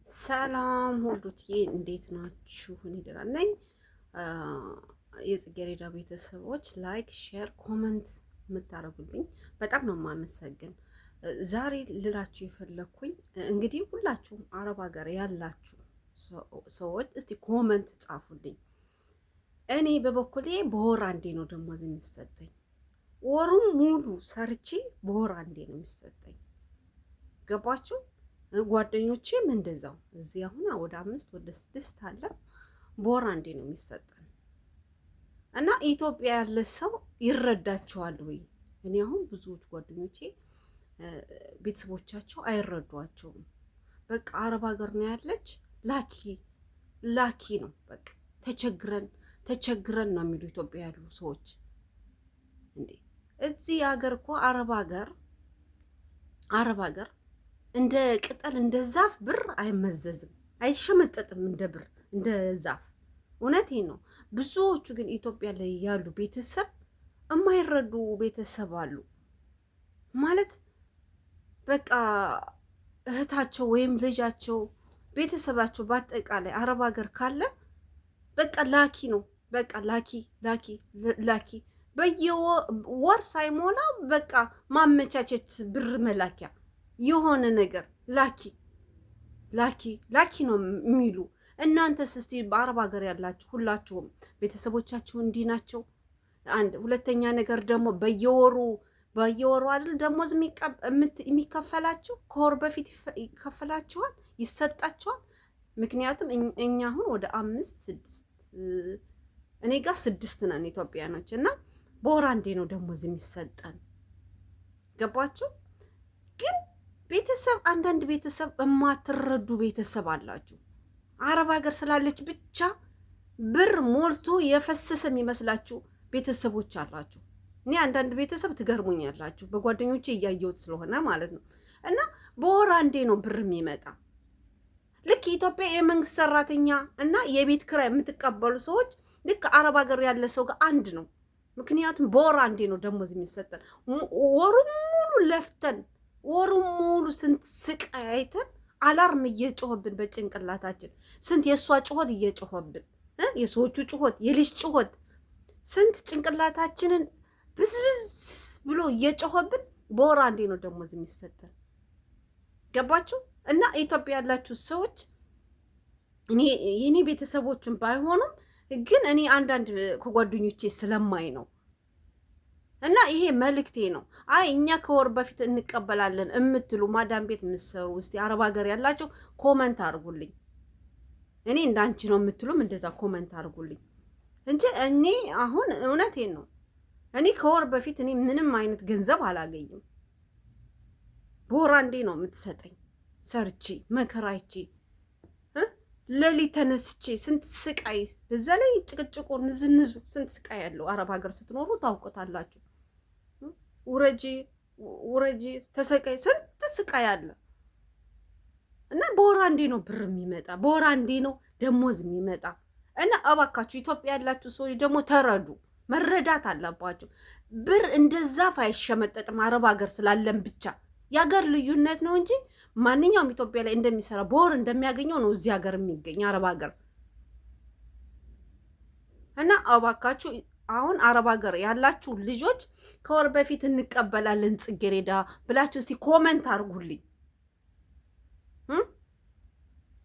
ሰላም ሁሉዬ እንዴት ናችሁ? እኔ ደህና ነኝ። የጽጌረዳ ቤተሰቦች like፣ share፣ comment የምታደርጉልኝ በጣም ነው የማመሰግን። ዛሬ ልላችሁ የፈለግኩኝ እንግዲህ ሁላችሁም አረብ ሀገር ያላችሁ ሰዎች እስቲ comment ጻፉልኝ። እኔ በበኩሌ በወር አንዴ ነው ደሞዝ የሚሰጠኝ። ወሩም ሙሉ ሰርቼ በወር አንዴ ነው የሚሰጠኝ። ገባችሁ? ጓደኞቼም እንደዛው እዚህ አሁን ወደ አምስት ወደ ስድስት አለ በወር አንዴ ነው የሚሰጠን እና ኢትዮጵያ ያለ ሰው ይረዳቸዋል ወይ? እኔ አሁን ብዙዎች ጓደኞቼ ቤተሰቦቻቸው አይረዷቸውም። በቃ አረብ ሀገር ነው ያለች ላኪ ላኪ ነው በቃ ተቸግረን ተቸግረን ነው የሚሉ ኢትዮጵያ ያሉ ሰዎች። እንዴ እዚህ ሀገር እኮ አረብ ሀገር አረብ ሀገር እንደ ቅጠል እንደ ዛፍ ብር አይመዘዝም፣ አይሸመጠጥም እንደ ብር እንደ ዛፍ። እውነቴ ነው። ብዙዎቹ ግን ኢትዮጵያ ላይ ያሉ ቤተሰብ የማይረዱ ቤተሰብ አሉ። ማለት በቃ እህታቸው ወይም ልጃቸው ቤተሰባቸው በአጠቃላይ አረብ ሀገር ካለ በቃ ላኪ ነው። በቃ ላኪ ላኪ ላኪ በየወር ሳይሞላ በቃ ማመቻቸት ብር መላኪያ የሆነ ነገር ላኪ ላኪ ላኪ ነው የሚሉ። እናንተስ እስቲ በአረብ ሀገር ያላችሁ ሁላችሁም ቤተሰቦቻችሁ እንዲህ ናቸው? አንድ ሁለተኛ ነገር ደግሞ በየወሩ በየወሩ አይደል ደሞዝ የሚከፈላችሁ? ከወር በፊት ይከፈላችኋል፣ ይሰጣችኋል። ምክንያቱም እኛ አሁን ወደ አምስት ስድስት እኔ ጋር ስድስት ነን ኢትዮጵያኖች እና በወር አንዴ ነው ደሞዝ የሚሰጠን። ገባችሁ? ግን ቤተሰብ አንዳንድ ቤተሰብ የማትረዱ ቤተሰብ አላችሁ። አረብ ሀገር ስላለች ብቻ ብር ሞልቶ የፈሰሰ የሚመስላችሁ ቤተሰቦች አላችሁ። እኔ አንዳንድ ቤተሰብ ትገርሙኛላችሁ፣ በጓደኞቼ እያየሁት ስለሆነ ማለት ነው። እና በወር አንዴ ነው ብር የሚመጣ። ልክ ኢትዮጵያ የመንግስት ሰራተኛ እና የቤት ኪራይ የምትቀበሉ ሰዎች ልክ አረብ ሀገር ያለ ሰው ጋር አንድ ነው። ምክንያቱም በወር አንዴ ነው ደሞዝ የሚሰጠን። ወሩን ሙሉ ለፍተን ወሩን ሙሉ ስንት ስቃይ አይተን alarm እየጮኸብን በጭንቅላታችን ስንት የእሷ ጩኸት እየጮኸብን የሰዎቹ ጩኸት፣ የልጅ ጩኸት ስንት ጭንቅላታችንን ብዝብዝ ብሎ እየጮኸብን በወር አንዴ ነው ደሞዝ የሚሰጠን። ገባችሁ? እና ኢትዮጵያ ያላችሁ ሰዎች እኔ የኔ ቤተሰቦችን ባይሆኑም ግን እኔ አንዳንድ ከጓደኞቼ ስለማይ ነው እና ይሄ መልእክቴ ነው። አይ እኛ ከወር በፊት እንቀበላለን የምትሉ ማዳም ቤት የምትሰሩ እስቲ አረብ ሀገር ያላቸው comment አድርጉልኝ። እኔ እንዳንቺ ነው የምትሉም እንደዛ comment አድርጉልኝ እንጂ እኔ አሁን እውነቴን ነው። እኔ ከወር በፊት እኔ ምንም አይነት ገንዘብ አላገኝም። በወር አንዴ ነው የምትሰጠኝ። ሰርቼ መከራይቼ ሌሊት ተነስቼ ስንት ስቃይ፣ በዛ ላይ ጭቅጭቁ ንዝንዙ ስንት ስቃይ ያለው አረብ ሀገር ስትኖሩ ታውቁታላችሁ። ውረጂ ውረጂ ተሰቃይ፣ ስንት ስቃይ አለ እና በወር አንዴ ነው ብር የሚመጣ፣ በወር አንዴ ነው ደሞዝ የሚመጣ። እና እባካችሁ ኢትዮጵያ ያላችሁ ሰዎች ደግሞ ተረዱ፣ መረዳት አለባችሁ። ብር እንደ ዛፍ አይሸመጠጥም አረብ ሀገር ስላለን ብቻ የሀገር ልዩነት ነው እንጂ ማንኛውም ኢትዮጵያ ላይ እንደሚሰራ በወር እንደሚያገኘው ነው እዚህ ሀገር የሚገኝ አረብ ሀገር። እና እባካችሁ አሁን አረብ ሀገር ያላችሁ ልጆች ከወር በፊት እንቀበላለን ጽጌሬዳ ብላችሁ እስቲ comment አድርጉልኝ።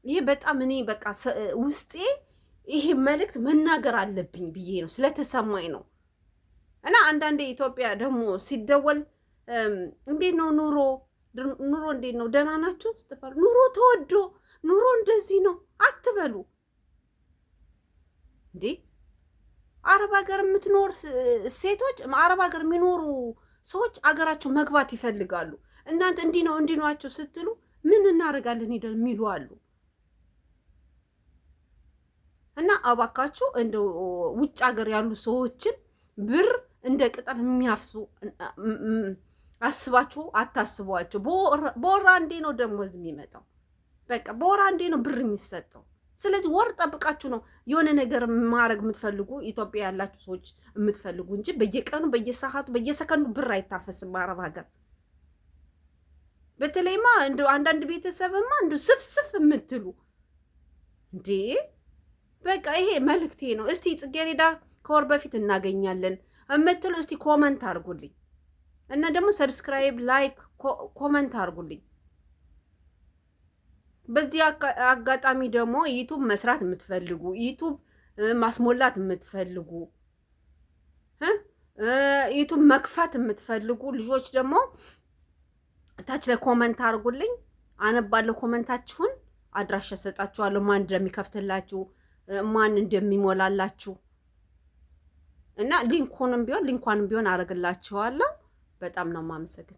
ይሄ በጣም እኔ በቃ ውስጤ ይሄ መልእክት መናገር አለብኝ ብዬ ነው ስለተሰማኝ ነው። እና አንዳንዴ ኢትዮጵያ ደግሞ ሲደወል እንዴት ነው ኑሮ ኑሮ እንዴት ነው ደህና ናችሁ ስትባሉ ኑሮ ተወዶ ኑሮ እንደዚህ ነው አትበሉ። እንዴ አረብ ሀገር የምትኖር ሴቶች አረብ ሀገር የሚኖሩ ሰዎች አገራቸው መግባት ይፈልጋሉ። እናንተ እንዲህ ነው እንዲህ ናቸው ስትሉ ምን እናደርጋለን ሄደን የሚሉ አሉ። እና እባካችሁ እንደ ውጭ ሀገር ያሉ ሰዎችን ብር እንደ ቅጠል የሚያፍሱ አስባችሁ አታስቧቸው። በወር አንዴ ነው ደሞዝ የሚመጣው። በቃ በወር አንዴ ነው ብር የሚሰጠው። ስለዚህ ወር ጠብቃችሁ ነው የሆነ ነገር ማድረግ የምትፈልጉ ኢትዮጵያ ያላችሁ ሰዎች የምትፈልጉ እንጂ በየቀኑ በየሰዓቱ በየሰከንዱ ብር አይታፈስም በአረብ ሀገር። በተለይማ እንደ አንዳንድ ቤተሰብማ እንደ ስፍስፍ የምትሉ እንዴ፣ በቃ ይሄ መልእክቴ ነው። እስቲ ጽጌረዳ ከወር በፊት እናገኛለን የምትሉ እስቲ comment አድርጉልኝ እና ደግሞ subscribe፣ like፣ comment አድርጉልኝ። በዚህ አጋጣሚ ደግሞ YouTube መስራት የምትፈልጉ፣ YouTube ማስሞላት የምትፈልጉ፣ YouTube መክፈት የምትፈልጉ ልጆች ደግሞ ታች ላይ comment አድርጉልኝ፣ አነባለሁ comment ኣችሁን። አድራሻ ሰጣችኋለሁ፣ ማን እንደሚከፍትላችሁ፣ ማን እንደሚሞላላችሁ እና link ኡንም ቢሆን link ኳንም ቢሆን አደርግላችኋለሁ። በጣም ነው የማመሰግን።